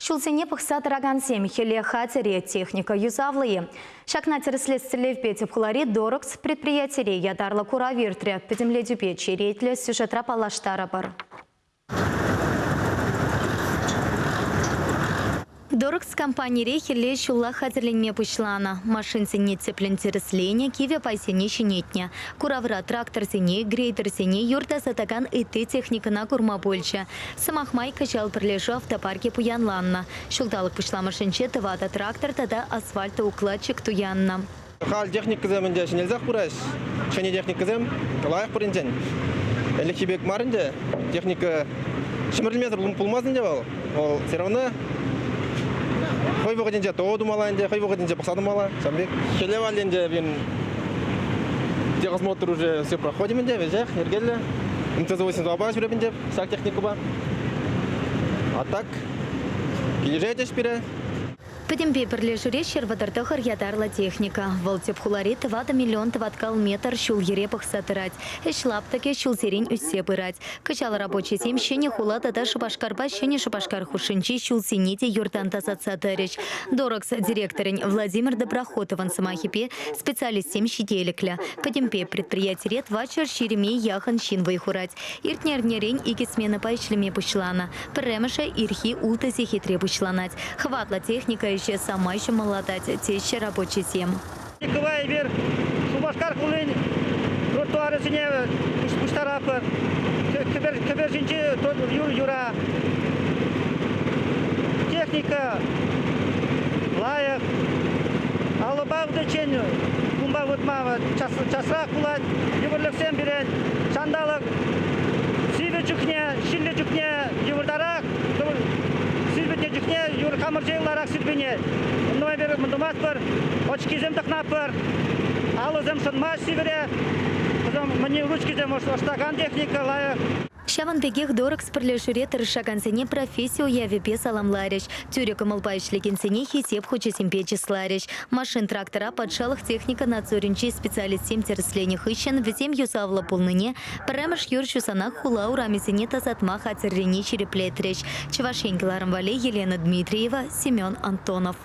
Ҫулсене пӑхса тӑракансем хӗле хатӗр-и, техника юсавлӑ-и? Ҫакна тӗрӗслес тӗллевпе тӗп хулари Дорокс предприятире ятарлӑ курав иртрӗ. Пӗтӗмлетӳпе черетлӗ сюжетра паллаштарӑпӑр. Дорокс компанире хӗлле ҫулла хатӗрленме пуҫланӑ. Машинсене тӗплӗн тӗрӗсленӗ, кивӗ пайсене ҫӗнетнӗ. Куравра тракторсене, грейдерсене, юр тасатакан ытти техникӑна курма пулчӗ. Сӑмах май, кӑҫал пӗрлешӳ автопаркӗ пуянланнӑ. Ҫулталӑк пуҫламӑшӗнче тӑватӑ трактор тата асфальтоукладчик туяннӑ. Халь техникӑсем ӗнтӗ ҫӗнелсех пыраҫ. Ҫӗнӗ техникӑсем лайӑх пуринчен. Ӗлӗкхи пек мар ӗнтӗ. Техника ҫӗмӗрӗлмесӗр пулмасть ӗнтӗ вӑл. Вӑл все равно хӑй вӑхӑтӗнче ТО тумалла ӗнтӗ, хӑй вӑхӑтӗнче пӑхса тӑмалла. Ҫавӑн пек. Хӗле валли ӗнтӗ пирӗн техосмотр уже все проходим ӗнтӗ, веҫех йӗркеллӗ. МТЗ-82-па ҫӳреп ӗнтӗ ҫак техникӑпа. А так килӗшет ӗҫ пире. Пӗтӗмпе пӗрлешӳре 139 ятарлӑ техника. Вӑл тӗп хулари тӑватӑ миллион тӑваткал метр ҫул-йӗре пӑхса тӑрать. Ӗҫ лаптӑкӗ ҫулсерен ӳссе пырать. Кӑҫал рабочисем Ҫӗнӗ хула тата Шупашкарпа Ҫӗнӗ Шупашкар хушшинчи ҫулсене те юртан тасатса тӑрӗҫ. Дорокс директорӗн Владимир Доброхотовӑн сӑмахӗпе, специалистсем ҫителӗклӗ. Пӗтӗмпе предприятире тӑватҫӗр ҫирӗме яхӑн ҫын вӑй хурать. Иртнӗ эрнерен икӗ сменӑпа ӗҫлеме пуҫланӑ. Пӗрремӗшӗ ирхи ултӑ сехетре пуҫланать. Хӑватлӑ техника ӗҫе самай ҫӑмӑллатать, теҫҫӗ рабочисем. Кӑва эпир Шупашкар хулин тротуарӗсене пуҫтаратпӑр. Кӗпер ҫинчи юр юра. Техника лайӑх. Алӑпа выртиччен кунпа выртма часрах пулать. Йывӑрлӑхсем пирӗн ҫанталӑк сивӗ чухне, ҫиллӗ чухне йывӑртарах, сирпӗтнӗ чухне юр хамӑр ытларах сирпӗнет. Нумай тумастпӑр, очкисем тӑхнатпӑр, алӑсем шӑнмасть сивӗре. Мӗне ручкисем ӑштакан техника лайӑх. Ҫавӑн пекех Дорокс пӗрлешӳре тӑрӑшакансене професси уявӗпе саламларӗҫ. Тӳрӗ кӑмӑлпа ӗҫлекенсене Хисеп хучӗсемпе чысларӗҫ. Машин-трактора патшалӑх техника надзорӗнчи специалистсем тӗрӗсленӗ хыҫҫӑн вӗсем юсавлӑ пулнине, пӗрремӗш юр ҫусанах хула урамӗсене тасатма хатӗррине ҫирӗплетрӗҫ. Чӑваш Ен кӑларӑм валли Елена Дмитриева, Семен Антонов.